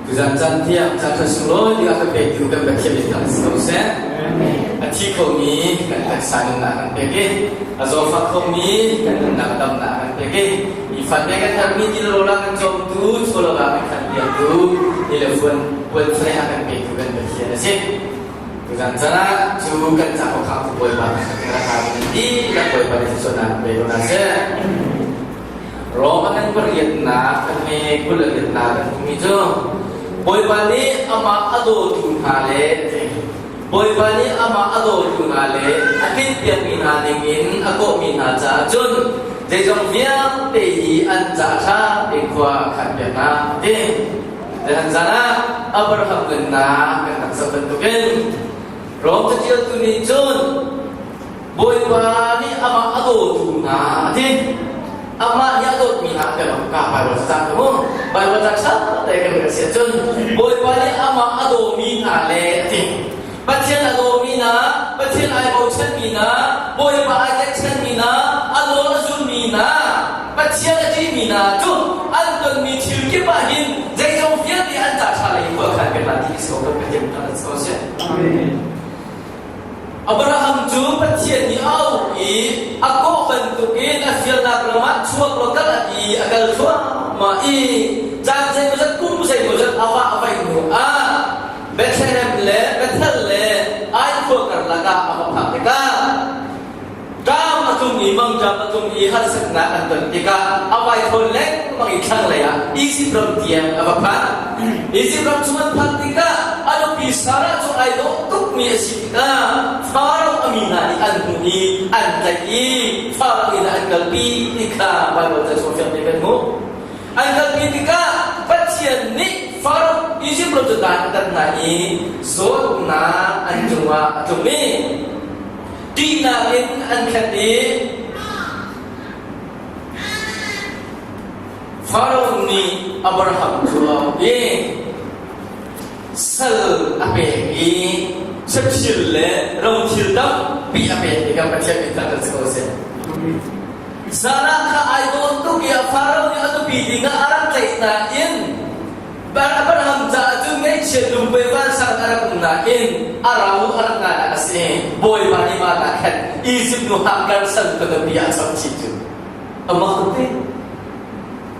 Tuzan caan tiang caan ṭha sunglawi bik a kan pektu kan Pathian min thang si ko seh. A thi khomi kan taksa nunnak kan pek i a zawfak khomi kan nunnak damnak kan pek i nifate kan herhmi ti rawl a kan cawmtu chawlawk a kan khan piaktu ni le fuan puan fare a kan pektu kan Pathian a si. Tuzan caan ah cu kan ca khang Bawipa kan rak dihlak Bawipa nih thluachuahnak pe ko hna seh. Rom an pariatnak kan me 20 le riatnak kan hmuhmi cu Bawipa nih amah a dawtu hna le Bawipa nih amah a dawtu hna le a tinhpiakmi hna ningin a kawhmi hna caah cun zeizong vialte hi an ca ṭha tein khua a khanpiak hna a ti. Zehan zan ah Abraham nunnak kan rak zoh bantukin Rom caṭialtu nih cun Bawipa nih amah a dawtu hna a ti. Amah nih a dawtmi hna kan ka Bible cang mu. Bible cang ṭha te kan rel si ahcun Bawipa nih amah a dawmi hna le a ti. Pathian a dawmi hna, Pathian ai bochanmi hna, Bawipa ai tlaihchanmi hna, a nawl a zulmi hna, Pathian a ṭihmi hna cu an tonmi thil kip ah hin zeizong vialte an ca ṭha lei khua khan kan ti si ko kan Pathian kan si ko si. Amen. Abraham cu Pathian nih a auh i a kawh bantukin a fialnak ram ah chuak law kal a ti i a kal thluahmah i caan zeimawzat kum zeimawzat a vah a vaih hnu ah Bethlehem le Bethel le Ai khua karlak ah a va phak tikah Ṭam a tlung i mangṭam a tlung i harsatnak an ton tikah a vaithawn lengmang i thlanglei ah Izipt ram tiang a va phan. Izipt ram chung an phak tikah a nupi Sarah cu ai dawh tukmi a si tikah Faro a mi hna nih an hmuh i an tlaih i Faro inn ah an kalpi ti kha Baibal ca chung fiang tein kan hmuh. An kalpi tikah Pathian nih Faro Izipt ram cu dan a tat hna i zawtnak an cungah a tlung i Ṭihnak in an khat i Faraoh nih Abraham cu a auh i sal a pek i saṭhil le rothil tampi a pek tikah Pathian min thangṭhat si ko seh. Sarah kha ai dawn tuk i Faraoh nih a nupi dingah a rak tlaih nain Abraham caah cun ngaihchiat lungpui vansang a rak um nain a rau a rak nganak a si. Bawipa nih van ah khan Izipt nu Hagar sal ka nupi ah chap chih cu. Amah te.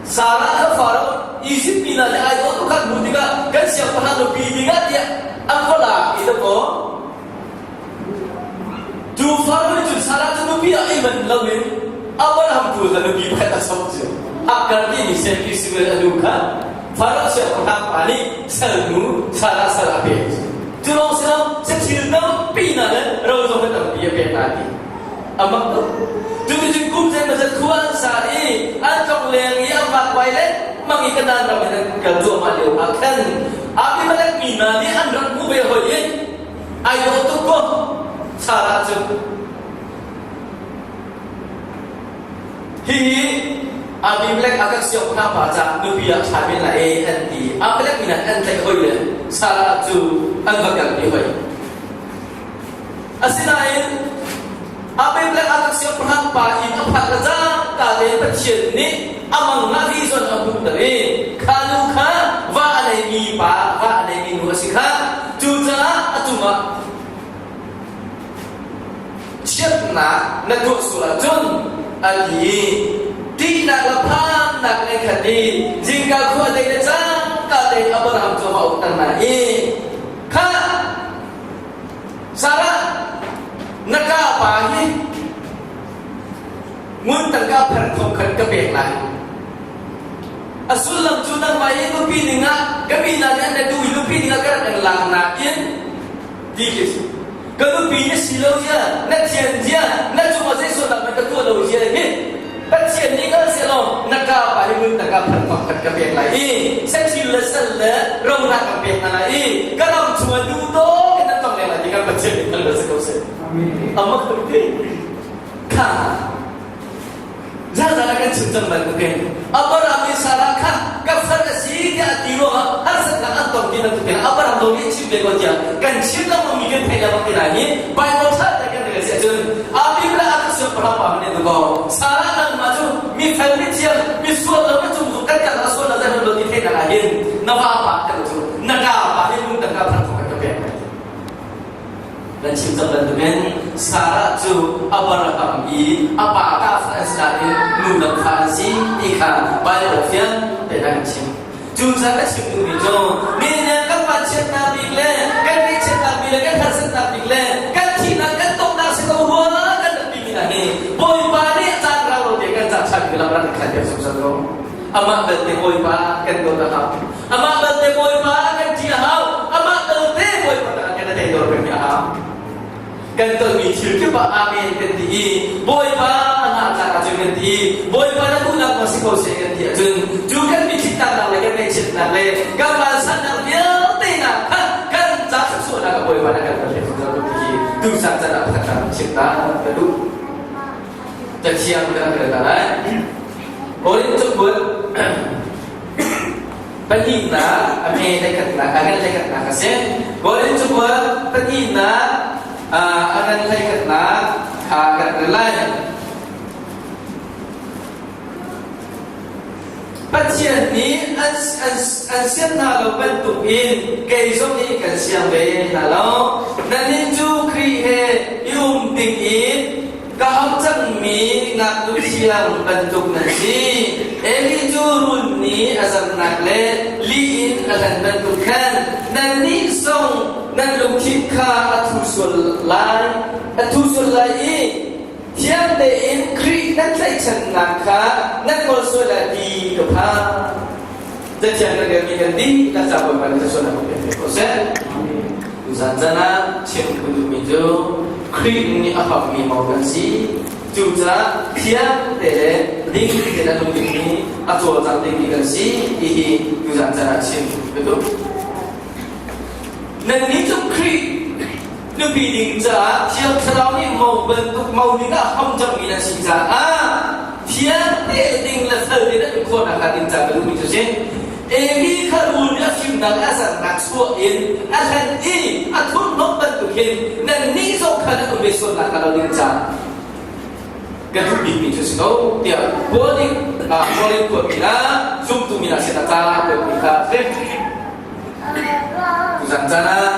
Sarah kha Faraoh Izipt mi hna nih ai dawh tuk khan hmuh tikah kan siangpahrang nupi dingah tiah an va lak i dakaw. Tu Faraoh nih cun Sarah cu nupi ah i man loin Abraham tu kha nupi pakhat a chap cu. Hagar timi siangki Ismael a nu kha Faraoh siangpahrang pa nih salnu Sarah sal a pek. Cu lawng si lo, sathil tampi hna le ro zong kha tampi a pek hna ti. A mak tuk. Cuticun kum zeimawzat khua an sa i an tlong leng i an vakvai lengmang i Kanaan ram in an kal cuahmah lio ah khan Abimelek mi hna nih an rak hmuh ve hoi i ai dawh tuk ko Sarah cu hihi Abimelek a kan siangpahrang pa caah nupi ah ṭha men lai e an ti Abimelek min ah an tlaih hoi le Sarah cu an va kalpi hoi asinain Abimelek a kan siangpahrang pa inn a phak le cangka tein Pathian nih a mang ah vision a hmuhter i kha nu kha va a neimi pa va a neimi nu a si kha cucaah a cungah chiatnak na tuah sual ahcun a ti i ṭihnak le phannak in khat i zingka khua dei le cangka tein Abraham cu a va ukter hna i kha Sarah na ka pa hi ngun tangka pher thong khan ka pek lai A sullam cu nangmah hi nupi dingah ka mi hna nih an na duh i nupi dingah ka rak in lak nain ti khi si. Ka nupi na si lo zia, na thian zia, na cungah zei sualnak hmanh ka tuah lo zia hi Pathian nih hngal sehlaw na ka pa hi ngun tangka phan pakhat ka pek lai i saṭhil le sal le ro hna kan pek hna lai i ka ram chungah duh tawk in nan tong leng lai ti kan Pathian nih hngal lo si ko seh. Amak tuk ti. Kha Zazan ah kan chim cang bantukin Abraham nih Sarah kha ka far a si tiah a ti ruangah harsatnak an tong ti bantukin Abraham zong nih chim ve ko tiah kan chim lengmang mi kan theih lengmang ti lai hi Bible ṭha te kan rel si ahcun Abimelech a kan siangpahrang pa nih ko Sarah nangmah cu mi fel mi thiang mi sual lo na cung kan kan a sual lo zeihmanh lo ti theihnak ah hin na vapa kan cu. Kan chim cang bantukin Sarah cu Abraham i a pa ka fa an si nain nu dang fa an si ti kha Baibal fiang tein a kan chim. Cucaah ka chim duhmi cu mi nih kan vanchiatnak bik le kan ngaihchiatnak bik le kan harsatnak bik le kan thihnak kan donghnak si ko rua kan rak timi hna hi Bawipa nih a caan rau lo te kan ca ṭhan mi lam rak khan piak zungzal ko. Amah belte Bawipa kan dawt a hau. Amah belte Bawipa kan ṭih a hau. Amah belte Bawipa kan tei dor peng a hau. Kan tonmi thil kip ah amen kan ti i Bawipa na tlak ahcun kan ti i Bawipa na duhnak maw si ko seh kan ti ahcun cu kan mitthitnak le kan ngaihchiatnak le kan vansannak vialte nak khan kan ca thluachuahnak ah Bawipa na kan pek zungzal ko ti hi tuchan chan ah pakhat kan chim ta ka duh. Cathiang kan rel ta lai. Korin cakuat pahnihnak a hme hlei-khatnak a ngan hlei-khatnak a si. Korin cakuat pahnihnak a ngan hlei-khatnak kha kan rel lai. Pathian nih an, an, an sian hna lo bantuk in kei zong nih kan siang ve hna lo. Nannih cu Khrih he i um ding in ka ham cangmi ngaknu thiang bantuk nan si. Eli cu rul nih a zamnak le li in a hlan bantuk khan nannih zong nan lungthin kha a thu sual lai, a thu sual lai i thiang tein Khrih nan tlaihchannak kha nan ngol sual lai ti ka phang. Cathiang kan relmi kan dihlak ca Bawipa nih thluachuahnak kan pek ko seh. Tuzan caan ah chim kan duhmi cu Khrih nih a hammi mo kan si. Cucaah thiang te le ding tein a nung dingmi a cawlcang dingmi kan si ti hi tuzan caan ah chim ka duh. Nannih cu Khrih nupi ding caah Thiang Thlarau nih mo bantuk mo ding ah ham cangmi nan si caah thiang te ding le fel tein an um khawh nakhnga ding ca ka duhmi cu si. Eli kha rul nih a fimnak le a zannak chuah in a hlen i a thurhnawmh bantuk hin nannih zong kha nan um ve sual nakhnga lo ding ca ka duh bikmi cu si ko tiah Paul nih Korin khuami ah zumtu mi hna sinah ca a kuatmi kha a si. Tuzan caan ah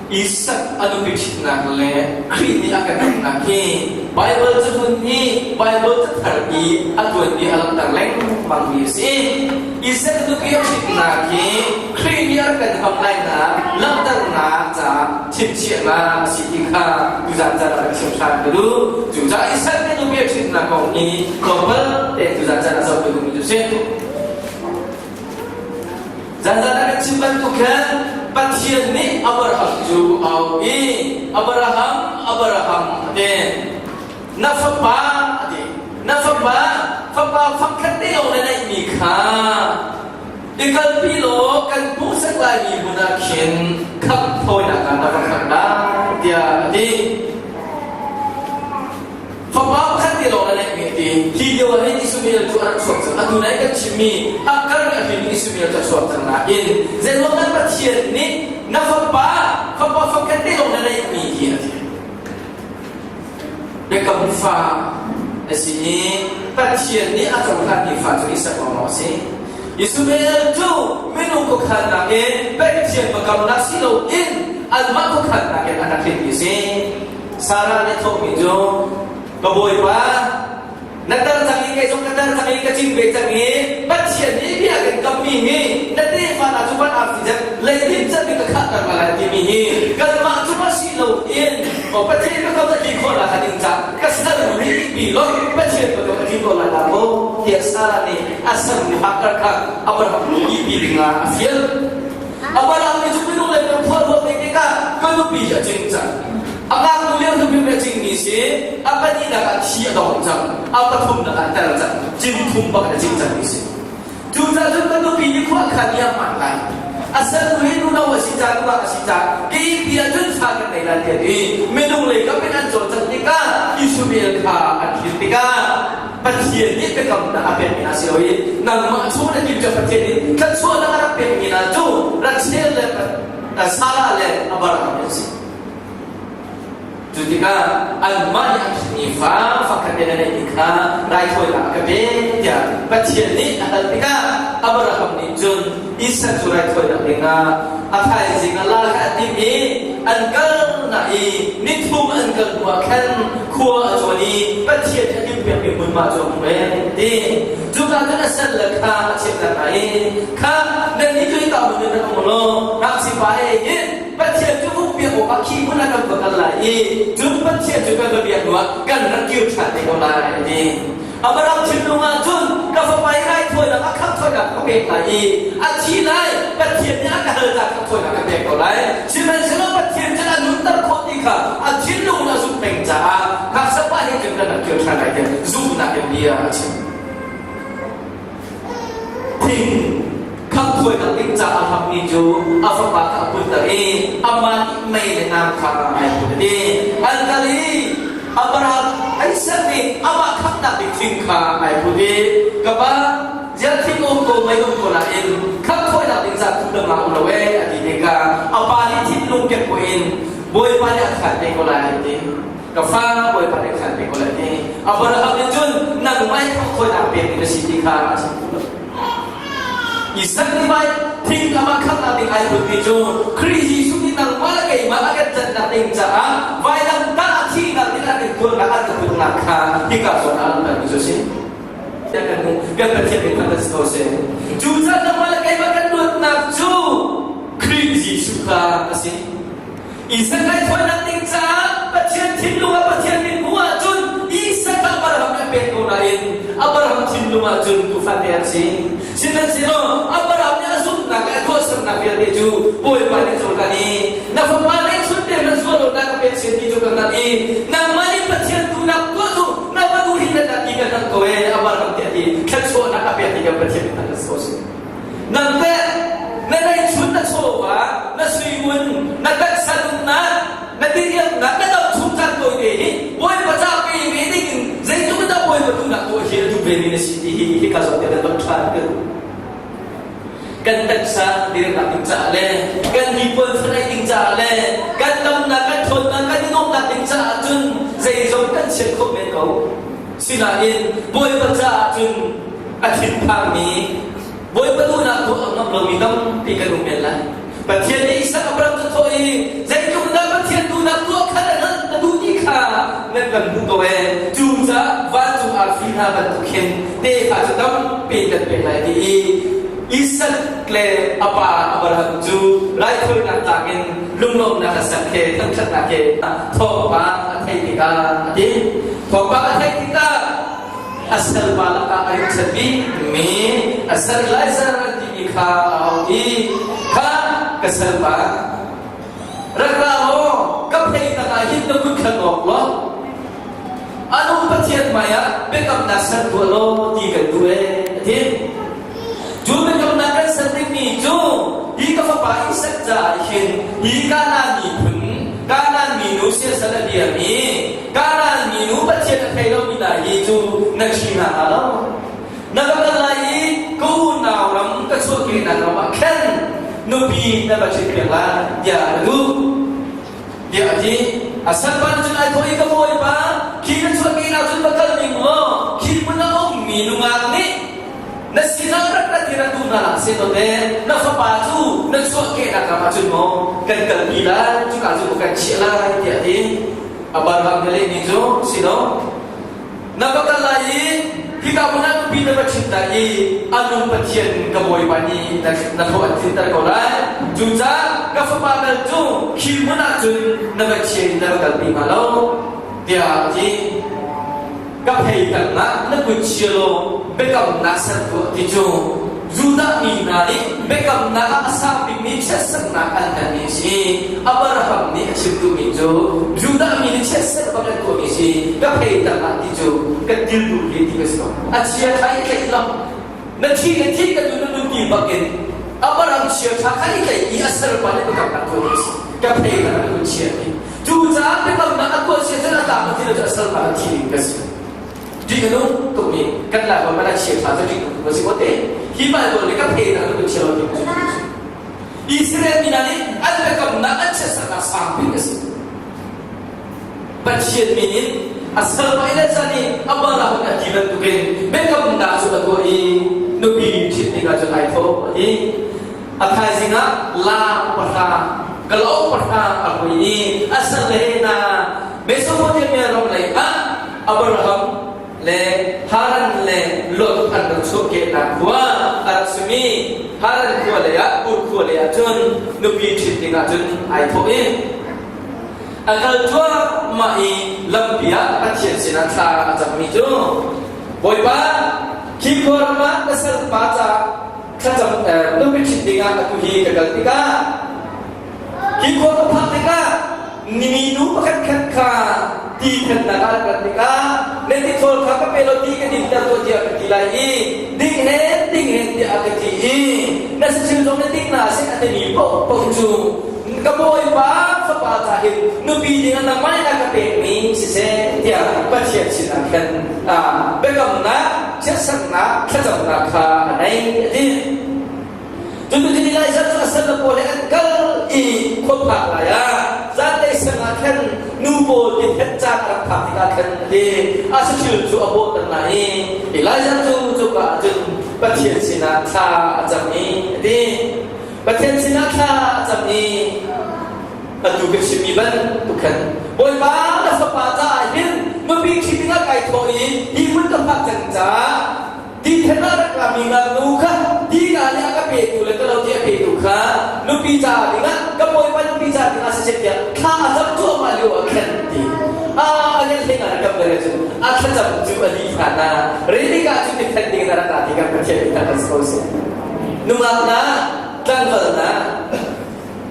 Isak a nupi ṭhitnak le Khrih nih a kan dawtnak hi Baibal cahlun hi Baibal cathar i a tuanbia a langhter lengmangmi a si. Isak a nupi a ṭhitnak hi Khrih nih a kan ham lainak langhternak caah chimchiahnak a si ti kha tuzan caan ah kan chim ṭhan ka duh. Cucaah Isak nih nupi a ṭhitnak kong hi tlawmpal tein tuzan caan ah zoh ka duhmi cu a si. Zanzan ah kan chim bantuk khan Pathian nih Abraham cu a auh i Abraham, Abraham a ti. Na fapa a ti. Na fapa, fapa fangkhat te lawng na neihmi kha i kalpi law kan hmuhsak laimi hmun ah khin khamh thawinak ah na va khangh lai tiah a ti. Fapa pakhat te lawng a neihmi a ti. Hi lio ah hin Ishmael cu a rak chuak cang. Atu nai kan chimmi Hagar nih a hrinmi Ishmael cu a chuak cang nain zeiruangah Pathian nih na fapa, fapa fakhat te lawng na neihmi hi a ti. Biakam fa a si i Pathian nih a cohlanmi fa cu Isak lawnglawng a si. Ishmael cu minung khuakhannak in Pathian biakamnak si loin anmah khuakhannak in a rak hrinmi a si. Sarah nih thawhmi cu ka bawipa na tar cang i kei zong ka tar cang i ka cing ve cang i Pathian nih bia kan kammi hi na tefa hna cu van arfi zat leidip zat in ka khahter hna lai timi hi kanmah cu ma si lo in o Pathian ka kam a tli khawh nak ding ca ka sal nih bi lo Pathian ka kam a tli ko lai dah maw tiah Sarah nih a sam nih Hagar kha Abraham nih bi ding ah a fial Abraham nih cu minung le minung khual ruak ding tikah ka nupi hi a cing cang. A ngaknu lio nupi a cingmi si, a pahnihnak ah thi a dong cang, a pathumnak ah tel cang, cin thum bak a cing cangmi si. Cucaah cun ka nupi nih khua khan i a hman lai. A sal hi nu no a si ca, nungak a si ca, kei ti ah cun fa kan nei lai tiah ti minung lei kam in an cawlcangh tikah Ishmael kha an thlir tikah Pathian nih biakamnak a pekmi hna si lo i nangmah chung na tim cu Pathian nih thluachuahnak a rak pekmi hna cu Rachel le Sarah le Abraham an si. Cu tikah anmah nih an hrinmi fa fakhat in a neihmi kha raithawinak a ka pe tiah Pathian nih a hal tikah Abraham nih cun Isak cu raithawinak dingah a thaizing ah la kha a timh i an kal. hna i nithum an kal hnu ah khan khua a cawn i Pathian a timhpiakmi hmunhma cu a hmu ve ti. Cuka cun a sal le kha a chimhter hna i, Kha nannih cu hika hmun in rak um law ngakchipa he hin Pathian cu ukpiak awkah khi hmun ah kan va kal lai i cun Pathian cu kan va biak hnuah kan rak kir ṭhan te ko lai, a ti. Abraham thinlung ah cun ka fapa i raithawinak a khamhthawinak ka pek lai i a thi lai Pathian nih a ka hal ca khamhthawinak ka pek ko lai. Sihmanhsehlaw Pathian cun a nunter khawh ti kha a thinlung in a zumh peng caah ngakchia he cun kan rak kir ṭhan lai tiah zumhnak in bia a chim. Thing khamhthawinak ding caah a hlammi cu a fapa kha a punter i amah nih mei le nam kha ai put a ti. An kal i Abraham Isaac nih amah khamhnak ding thing kha ai put i ka pa ziah thing um ko mei um ko nain khamhthawinak ding ca thu dang ah um lo ee a ti tikah a pa nih thinlung kek in Bawipa nih a khan te ko lai a ti. Ka fa Bawipa nih khan te ko lai ti. Abraham nih cun nangmah i khamhthawinak pek ding na si ti kha a chim duh lo. Isaac nih vai thing amah khamhnak ding ai putmi cu Khrih Jesuh nih nangmah le keimah a kan tlanhnak ding caah vailamtah a thihnak ding a kan tuarnak a kan putnak kha hika zawn ah langhtermi cu a si. Kan kan Pathian min thangṭhat si ko seh. Cucaah nangmah le keimah kan luatnak cu Khrih Jesuh kha a si. Isaac raithawinak ding caah Pathian thinlung ah Pathian mithmuh ahcun Isaac ah Abraham nih a pek ko nain Abraham thinlung ahcun tufa te an si. Sihmanhsehlaw Abraham nih a zumhnak le a tuahsernak vialte cu Bawipa nih a cohlan i na fapa neihchun te hmanh zual lo na ka pek sin ti cu ka hngalh i nangmah nih Pathian duhnak tuah cu na va duh hin na ti ka hngalh ko ee Abraham tiah ti thluachuahnak a pek ti kan Pathian nih hngalh a si. Nang teh na neihchun na chawva, na suingun, na taksa nunnak, na diriamnak, na dam chung caan tawite hi Bawipa ca pe ve ding in zeitluk in dah Bawipa duhnak tuah hi a duh ve mi na si ti hi hika zawn te kan van ṭhan kan kan taksa diriamnak ding caah le kan hnipuan fanaih ding caah le kan damnak kan ṭhawnnak kan i nuamhnak ding caah cun zeizong kan chiat khawh men ko. Sinain Bawipa caah cun a thinphangmi Bawipa duhnak tuah a ngam lomi tampi kan um men lai. Pathian nih Isak Abraham cu thawh i zeitluk dah Pathian duhnak tuah kha na hngalh na duh ti kha nan kan hmuh ko ee. Cucaah vancung arfi hna bantuk khin tefa cu tampi kan pek lai ti i Isak le a pa Abraham cu raithawinak tlak in lunglawmhnak a sak he thangṭhatnak he thawngpang a theih tikah a ti. Thawngpang a theih tikah a salpa lakah a rinchanh bikmi a sal Eliezer an timi kha a auh i kha ka salpa rak ra law ka phei tangah hin na kut kha nawk law a nung Pathian hmaiah biakamnak ser tuah law ti kan duh ee a ti. Cu biakamnak kan ser dingmi cu hi ka fapa Isak caah hin hi Kanaan miphun Kanaan minu siasal a biami Kanaan minu Pathian a thei lomi hna hi cu na ṭhi hna hnga lo. Na va kal lai i ka unau ram ka chuahkehnak ram ah khan nupi na va ṭhitpiak lai tiah a duh. Tiah a ti. A salpa nih cun ai thawh i ka bawipa khi na chuahkehnak cun va kal ning law khi hmun a ummi nungak nih na sinah rak rat hi rak duh hna hlah sehlaw teh na fapa cu na chuahkehnak ram ah cun maw kan kalpi lai cuka cu maw kan chiah lai tiah a ti. Abraham nih a lehmi cu si lo na va kal lai i hika hmun ah nupi na va ṭhit lai i a nung Pathian ka Bawipa nih na hlawh an tlinter ko lai. Cucaah ka fapa bel cu khi hmun ah cun na va chia in na va kalpi hnga lo tiah a ti. Ka phei tangah na kut chia law biakamnak ser tuah ti cu Judah mi hna nih biakamnak ah a sang bikmi chiatserhnak an hmanmi a si. Abraham nih a chim duhmi cu Judah mi nih chiatserh bak an tuahmi si ka phei tangah ti cu kan dil duh hi ti ka si lo. A chia kha i tlaih lo. Na thi na thi ka tu na nun ti bakin Abraham chia tha kha i tlaih i a serpa nih biakamnak tuahmi a si. Ka phei tangah na kun chia ti. Cucaah biakamnak a tuah sia cun a tlang a thi lo cu a salpa a thi ding ka si. Ṭih a nung tukmi kan Laiholh hmanh ah chia ṭha cu ṭih nung tuk a si ko te. Hi Baibal nih ka phei na kan chia lo ti cu. Israel mi hna nih an biakamnak an chiatsernak sang bik a si. Pathian min in a salpa Elijah nih Abraham a ti bantukin biakamnak cu a tuah i nupi ṭhit dingah cun ai thawh a ti. A thaizing ah laa pahra. Kalauk pahra a hui i a salle hna Mesopotamia ram lei ah Abraham le Haran le Lot an rak chuahkehnak khua a rak simi Haran khua lei ah Ur khua lei ah cun nupi ṭhit dingah cun ai thawh i a kal cuahmah i lampi ah Pathian sinah thla a cammi cu Bawipa khi khua ram ah na salpa ca thlacam nupi ṭhit dingah atu hi ka kal tikah hi khua ka phak tikah minu pakhat khat kha ti thennak ah rat tikah na tithawl kha ka pe lo ti ka dinter tuah tiah ka ti lai i ding hen ding hen tiah a ka ti i na saṭil zong na ding na seh a timi paohpaoh cu ka bawipa fapa ca hin nupi ding ah nangmah nih na ka pekmi siseh tiah Pathian sinah khan biakamnak chiatsernak thlacamnak kha a nei a ti. Cun tutin Elijah cu a sal pawl he an kal i khua phak lai ah zanlei sang ah khan nu pawl ti thet caan a rak phak tikah khan a ti. A saṭil cu a bawhter hna i Elijah cu cuka ah cun Pathian sinah thla a cam i a ti. Pathian sinah thla a cam i atu ka chimmi bantuk khan Bawipa na fapa caah hin nupi ṭhi dingah kai thawh i hi hmun ka phak cang caah ti then ah rak rami ngaknu kha ti nga nih a ka petu le ka lo ti a petu kha nupi caah dingah ka bawipa nupi caah dingah siseh tiah thla a cam cuahmah lio ah khan ti a a ngen hlei nga kam le cun a thlacam cu a dih hlan ah Rebecca cu ti then ding na rak ra ti kan Pathian nih kan si ko seh nungak na tlangval na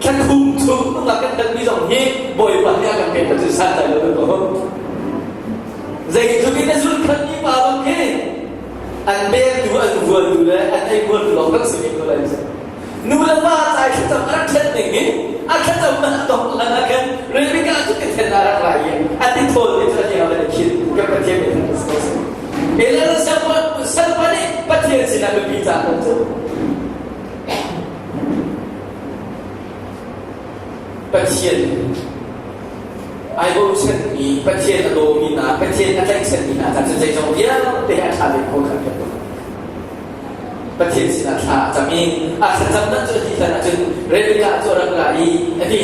thlathum chung nungak kan telmi zong hi bawipa nih a kan pek cu san lai lo ko zeitluk in a zul khanmi pa bang khi an pektu an vuantu le an ei-vuantu lawng kan si ko lai nu le pa cai thlacam a rak thlen ning hi a thlacam man a dong lan ah khan Rebecca cu ti then a rak lai i a ti thawl ti cu a hliang le khin kan Pathian nih than ko si Elena salpa nih Pathian sinah nupi ca kan cu Pathian ai bochanmi Pathian a dawmi hna Pathian a tlaihchanmi hna ca cu zeizong vialte a ṭha ding kho khan kan Pathian sinah thla a cam i a thlacamnak cu a ti hlan ahcun Rebekah cu a rak ra i a ti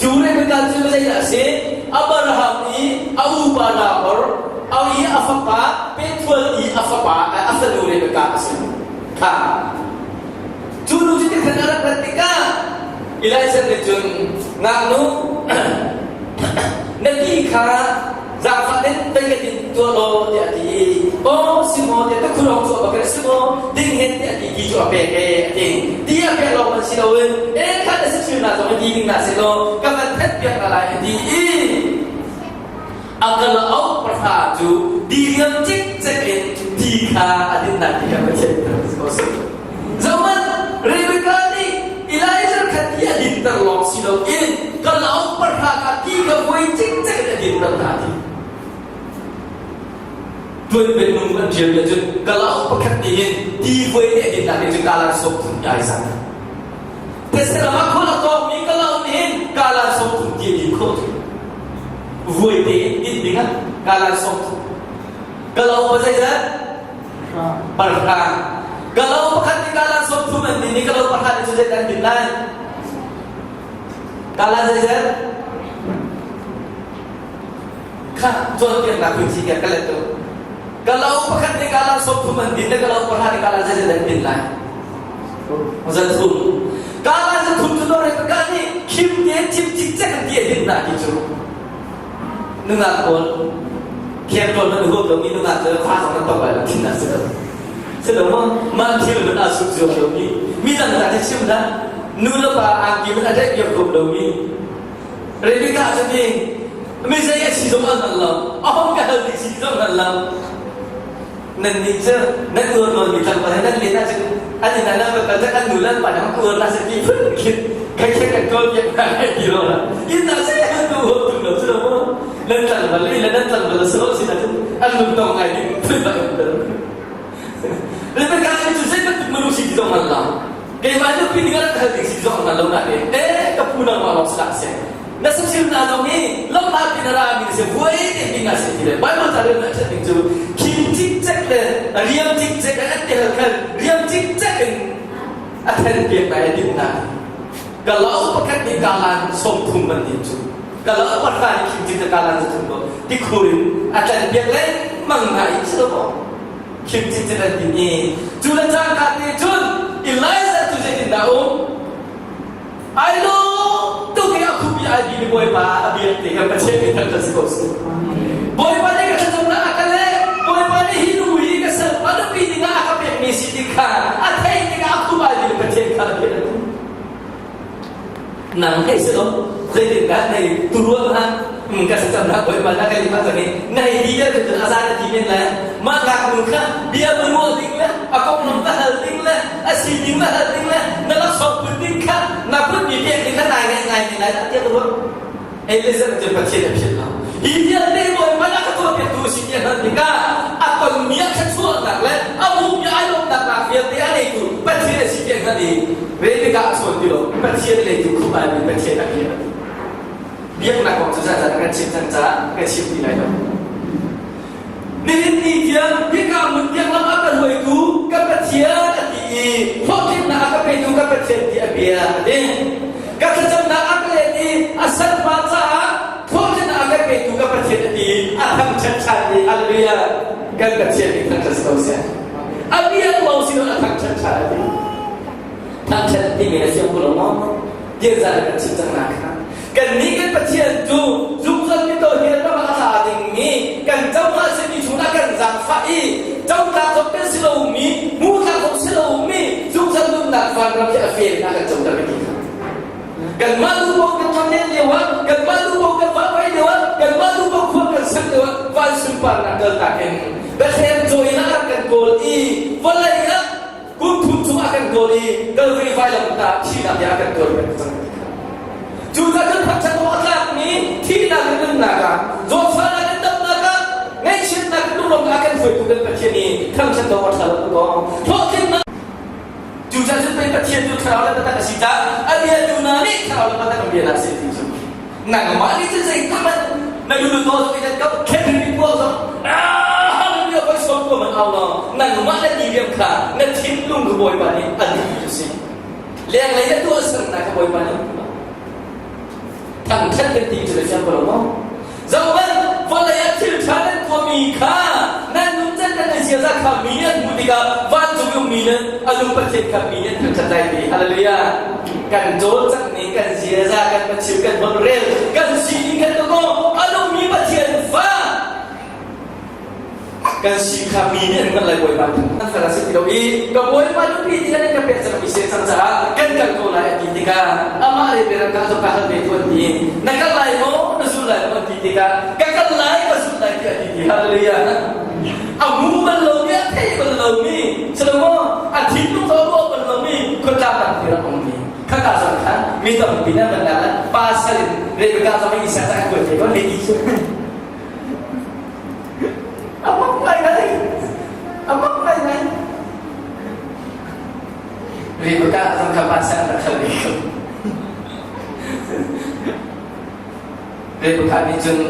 cu Rebekah cu zeidah a si Abraham i a upa Nahor a i a fapa Bethuel i a fapa a fanu Rebekah a si kha Cu nu cu tikhan a rak rat tikah Elijah nih cun ngaknu na ti kha zaangfah in pei ka din tuah law tiah a ti i aw si maw tiah tukhulawng cu a bak si maw ding hen tiah a ti ti cu a pek e a ti ti a pek lawng man si loin e kha na si thil na zong ti ding na si law ka van thet piak na lai a ti i a kalauk pahra cu diriam cikcek in ti kha a dinnak ti kha Pathian Zohhmanh, Rebekah nih Elijah kha ti a dinter lawng si loin kalauk pahra kha ti kha voi cikcek in a dinter hna ti. Tuan minung an ṭial mi cun kalauk pakhat nih hin ti voi nih a dinnak nih cun kalan sawm thum ti ai zat. These ram ah khual a tawngmi kalauk nih hin kalan sawm thum ti a din khawh cu. Voi te in din ding ah kalan sawm thum. Kalauk pa zeizat? Parhra. Kalo pakhat nih kalan 30 an din i kalo pakhat nih cu zeidah an din lai? Kalan zeizat? Kha cawnpiaknak hun si ka let tu. Kalo pakhat nih kalan 30 an din le kalo pakhat nih kalan zeizat an din lai? Zat thum. Kalan zat thum cu dore ka nih khim te chim cikcek an ti a din na ti cu. Nungak pawl khiangṭawl man huam lomi nungak cu fa zong an tong lai lo thin a si lo. Si lo maw? Mah thil man aa suk zuam lomi, mi dang ta chim dah nu le pa angki man a tlaih piak huam lomi. Rebecca cu ni mi zei a si zong an hngal lo, a hong ka hal ti si zong hngal lo. Nannih cu nan uar nawnmi tlangval he nan len ahcun an inn ah nan va kal cang an nu le an pa nih an uar hna seh ti phun khin khaikhat kan kawl piak hna lai ti lo lah inn ah seh an nu hawt tung lo cu lo maw nan tlangval le nan tlangval a si lo sin ahcun an lungtong ngai ding phun bak an tel Rebecca nih cu zei bantuk minung si ti zong hngal lo keimah nupi ding ah rak hal ding si ti zong hngal lo nain eh ka pu nangmah lawng si dah seh na sasil hna zong hi lamhlat in a rami na si vuai te ding ah si ti le Bible ca rel na ṭhat ding cu khim cikcek le riam cikcek an ti hal khan riam cikcek in a then piak na i din na. Kalauk pakhat nih kalan 30 man din cu. Kalauk pahra nih khim cin kalan 30 ko. Tikhur in a tlan piak lengmang hna i si lo maw? Khim cin cin an din i cu le cangka te cun Elijah cu zeitindah um? Ai lawm tuk i a khupi ai bi Bawipa a biak te kan Pathian nih thangṭhat si ko seh. Bawipa nih ka thlacamnak a ka leh. Bawipa nih hi nu hi ka sal a nupi dingah a ka pekmi si ti kha a theih tikah a khup ai bi Pathian kha a biak. Nang hei si lo zeitindah nei turual ha ka thlacamnak Bawipa na ka leh ma cang i na hei ti vialte cun a za na ti men lai. Mah ngaknu kha bia va ruah ding le a konglam va hal ding le a sining va hal ding le na laksawng phun ding kha na phunmi pek ding kha nai ngaih ngai men lai dah tiah ka ruah. Elizabeth cu Pathian a philh lo. Hi vialte Bawipa nih a ka tuahpiaktu a si ti a hngalh tikah a tonmi a thluachuahnak le a hmuhmi ai lawmhnak nak vialte a neitu Pathian a si ti a hngalh i Rebekah a chawn ti lo. Pathian a neitu khup ai mi Pathian a biak. Biaknak kong cu zah kan chim cang caah ka chim ti lai lo. Nihin ni tiang hika hmun tiang lam a ka hruaitu ka Pathian a ti i hlawhtlinnak a ka petu ka Pathian ti a bia a ti. Ka thlacamnak a ka let i a salpa caah hlawhtlinnak a kan petu ka Pathian a ti i a thangṭhat ṭhan i hallelujah kan Pathian nih thangṭhat si ko seh. A bia lo si lo a thangṭhat ṭhan a ti. Thangṭhat timi na fiang ko lo maw? Tiah kan chim cang na kha. Kannih kan Pathian cu zungzal mito hi ram ah a tla dingmi kan cozah simi chungah kan zaangfah i cotlak zong kan si lomi hmuhtlak zong si lomi zungzal nunnak vanram hi a fel na kan coter ka ti kha. Kanmah duhpaoh kan tlawn lio ah kanmah duhpaoh kan vahvai lio ah kanmah duhpaoh khua kan sak lio ah van sunparnak kaltak in Bethlehem cawi ah rak kan kawl i vawlei ah kum thum chung a kan kawl i Calvary vailamtah thihnak bia a kan kawl kan cang. Cucaah cun thangṭhat awk a tlakmi thihnak le nunnak ah zawtfahnak le damnak ah ngaihchiatnak le lunglawmhnak ah kan hruaitu kan Pathian i thangṭhat awk a ṭha lo tuk Hlawhtlinnak Cucaah cun pei Pathian cu thlarau le biatak a si caah a biatu hna nih thlarau le biatak an bia hna seh ti cu nangmah nih cun zeitluk hmanh na lulu zong i nan kau khen mi puah zong ah voi som ko man au law nangmah na ti riam kha na thinlung ka bawipa nih a duh ti si lenglei na tuah sernak ka bawipa nih thangthat kan ti cu na fiang ko lo maw zohhmanh vawlei ah thil ṭha nan tuahmi kha nan nuncan nan ziaza kha mi nih an hmuh tikah vancung ummi nan a lung Pathian kha mi nih an thangṭhat lai ti hallelujah kan cawlcangh ning kan ziaza kan pachim kan holhrel kan sining kan tuah a nungmi Pathian fa kan si kha mi nih an hngalh lai Bawipa an fel a si ti lo i ka Bawipa nupi ti an ka pek cang mi si cang caah kan kal ko lai a ti tikah amah le biaram ka ka hal ve tuan ti na kal lai maw na zul lai maw ti tikah ka kal lai ka zul lai ti a ti ti hallelujah a hmu bal lomi a thei bal lomi silo a thinlung a ruah bal lomi khuatlang lam ti rak um mi khaka zong kha mi tampi na ban la pasal in Rebecca zong Isa ca kuat te ko lady A mak ngaingai. A mak ngaingai. Rebecca zong kha pasal rak hal ve ko. Rebecca nih cun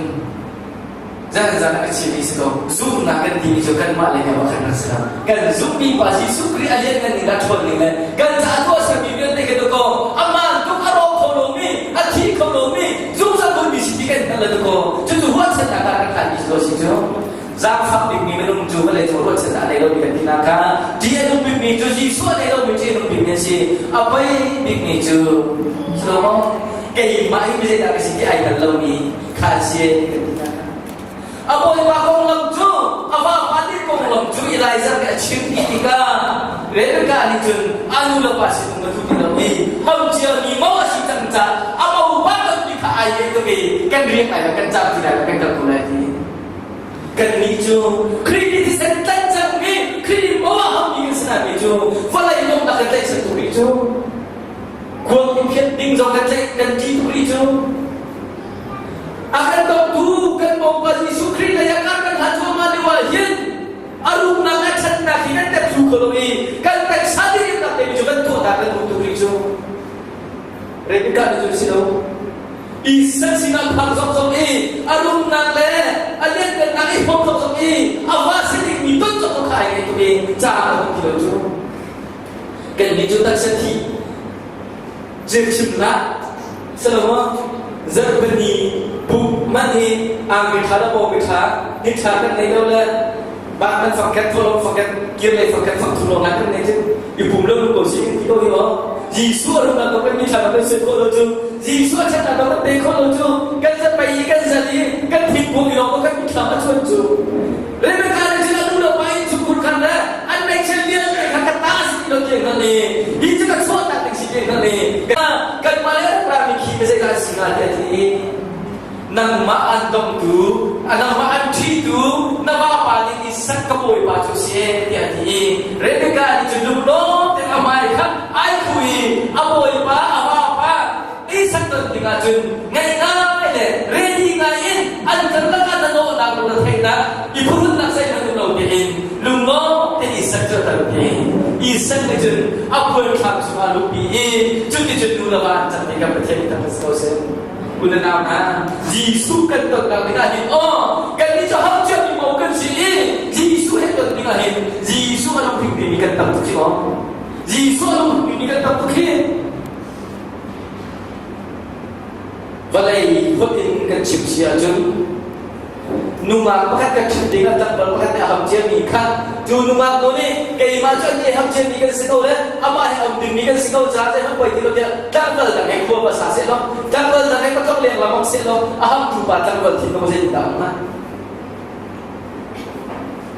zan zan a chimmi si ko zumhnak kan timi cu kanmah le kanmah kan rak si lo kan zumhmi pa Jesuh Khrih a lianngan ning a ṭhawn ning le kan caah tuah sermi vialte kan ko amah tuk a rawk kho lomi a thi kho lomi zungzal hmunmi si ti kan hngalh le ko cucu ruahchannak ah kan hlanmi si si cu zaangfak bikmi minung cu vawlei cung ruahchannak a nei lomi kan tinak kha ṭih a nung bikmi cu Jesuh a nei lomi ṭih a nung bikmi an si a poi bikmi cu Solomon keimah hi mizeidah ka si ti ai hngal lomi kha an si kan tinak kha A bawipa konglam cu a vapa nih konglam cu Elijah nih a chim ti tikah Rebekah nih cun a nu le pa sinum a duh ti lo i haucia mi mo a si cang caah a mopa tonmi kha ai ve tuk i kan riak lai lo kan cam ti lai lo kan kal ko lai ti. Kannih cu Khrih nih thisen tlanh cangmi Khrih mo a hammi kan si naimi cu vawlei lawmhnak kan tlaihchan tuk rih cu khuang in phiat ding zong kan tlaih kan ṭih tuk rih cu A kan dawtu kan Bawipa Jesuh Khrih lei ah kar kan hlan cuahmah lio ah hin a rumnak a ṭhatnak hi kan tep thlu kho lo i kan taksa dirnak te cu kan tuahnak kan duh tuk rih cu. Rebecca nih cun si lo. Isaac sinah phak zokzok i a rumnak le a lianhngannak i hmawm zokzok i a va si dingmi ton zokzok kha ai ngaih tuk i ca a hung ti lo cu. Kannih cu taksa thi. Chim hlah. Salomo zarhpini pumh man hi angki ṭha le pawpi ṭha ni ṭha kan nei lo le bak man fangkhat thawlawm fangkhat kir lei fangkhat fangthum lawng lai kan nei cu i pum lo ko si kan ti ko hi aw Jesuh a rumnak ko kan mi ṭha kan suai khawh lo cu Jesuh a ṭhatnak ko kan pe khawh lo cu kan zat i kan zat i kan thingkung i lawng ko kan mitthlam a chuan cu Rebecca nih cun a nu le pa in chungkhur khan le an ngeihchiat vialte kha ka ta a si ti lo ti hngalh i hi cu ka chuahtak ding si ti hngalh i kanmah le rak rami khi ka zeidah a si hnga tiah a ti i nangmah an dongtu nangmah an ṭhitu na vapa nih Isak ka bawipa cu a si ee tiah a ti i Rebecca nih cun lunglawm tein a hmai kha ai khuh i a bawipa a vapa Isak ton dingah cun ngaih ngai le ready ngai in an karlak ah na nawhnak le na theihnak i phurhnak zeihmanh um lo tein lunglawm tein Isak cu a tal ti. Isak nih cun a puanthlam chungah a luhpi i cuticun nu le va an cang tikah Pathian nih thangṭhat si ko seh. U le nau hna, Jesuh kan tonnak dingah hin aw kannih cu hau ciami mo kan si i Jesuh he ton dingah hin Jesuh a lungthin timi kan tam tuk hi aw. Jesuh a lungthin timi kan tam tuk hi. Vawlei holh in kan chim si ahcun nungak pakhat kan chim ding ah tlangval pakhat nih a ham ciami kha cu nungak nu nih keimah cu an nih ham ciami kan si ko le amah he um dingmi kan si ko caah zei hmanh poi ti lo tiah tlangval dang he khua va sa seh law tlangval dang he patlok leng lam seh law a hamtu pa tlangval thin ko zeitindah um hnga?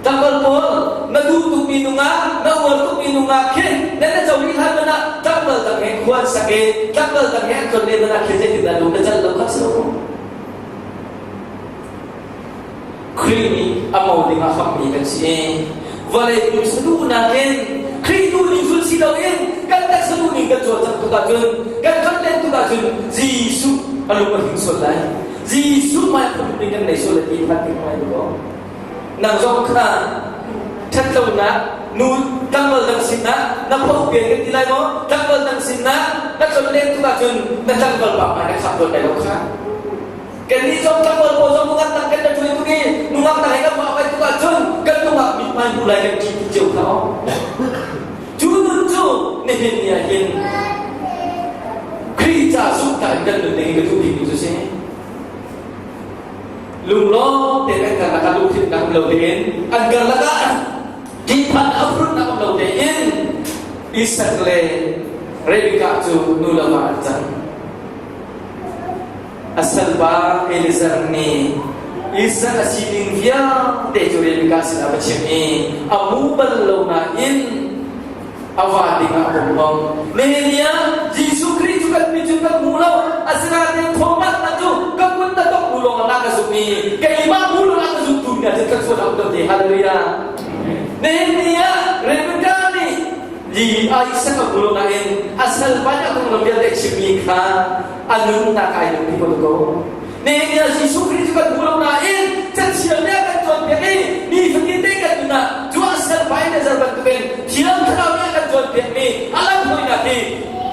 Tlangval pawl na duh tukmi nungak, na uar tukmi nungak khi nan na co rih hlan man ah tlangval dang he khua an sak i tlangval dang he an ton len man ah khin zeitindah lung na cal lo kha si lo maw? Khrih nih a mo ding ah hammi kan si. Vawlei pumsa duhnak in Khrih duhning zul si loin kan taksa duhning kan cawlcangh tuk ahcun kan ton len tuk ahcun Jesuh a lung a hing sual lai. Jesuh hmai phun ding kan nei sual lai ti phan ding ngai ko. Nang zong kha ṭhatlonak nu tlangval dang sinah na pho pian kan ti lai maw? Tlangval dang sinah na tlonlen tuk ahcun na tlangval pa hmai na khap tawn lai lo kha. Kannih zong tlangval pawl zong nungak dang kan la ṭuai tuk i nungak dang he kan vah vai tuk ahcun kan nungak mithmai hmu lai kan ṭih ti cio kha aw. Cu nun cu nihin ni ah hin Khrih ca zumhnak in kan nun ding hi ka duh bikmi cu si. Lunglawm tein an karlak ah lungthinnak um lo tein an karlak ah ṭihphan a furnak um lo tein Isak le Rebekah cu nu le va an cang. A salpa Eliezer nih Isak a sining vialte cu Rebekah sinah va chim i a hmu bal lo nain a va dingah a pum hong. Nehemiah, Jesuh Khrih cu kan mit cun kan hmu lo. Asinain Thomas na cu ka kut na tok bu lawngah na ka zumh i keimah bu lawngah ka zumtu mi ah cun ka chuah lo te. Hallelujah. Nehemiah, Rebecca nih li a Isaac a hmu lo nain a salpa nih a konglam vialte chimmi kha a nunnak ai lung ko ko. Nehemiah Jesuh Khrih cu kan hmu lo nain cathiang nih a kan cawnpiak i nifatin te kan nun ah cu a salpa in a zer bantukin Thiang Thlarau nih a kan cawnpiakmi a lamhruainak hi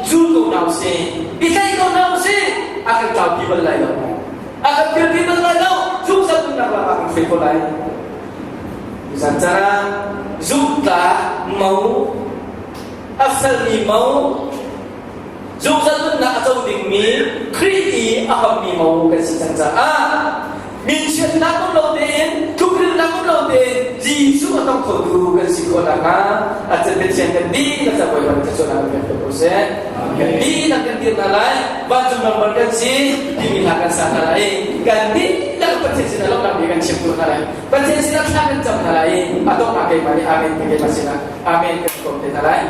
zul ko hna usih, i tlaih ko hna usih, a kan tlaupi bal lai lo. A kan kirpi bal lai lo. Zungzal nunnak lam ah kan hruai ko lai. Zan caan ah zumhtlak mo, a felmi mo, Zungzal nunnak a co dingmi Khrih i a hammi mo kan si cang caah minchiatnak um lo tein tlukrilnak um lo tein Jesuh a tong khotu kan si khawh nakhnga a can Pathian kan dihlak ca Bawipa nih thluachuahnak kan pek ko seh. Kan dihlak kan dir hna lai, vancung rambar kan si timi hla kan sa hna lai i kan dihlak Pathian sinah lawmhnak bia kan chim khawh hna lai. Pathian sinah thla kan cam hna lai i a donghnak keimah nih Amen ti keimah sinah Amen kan kawm te hna lai.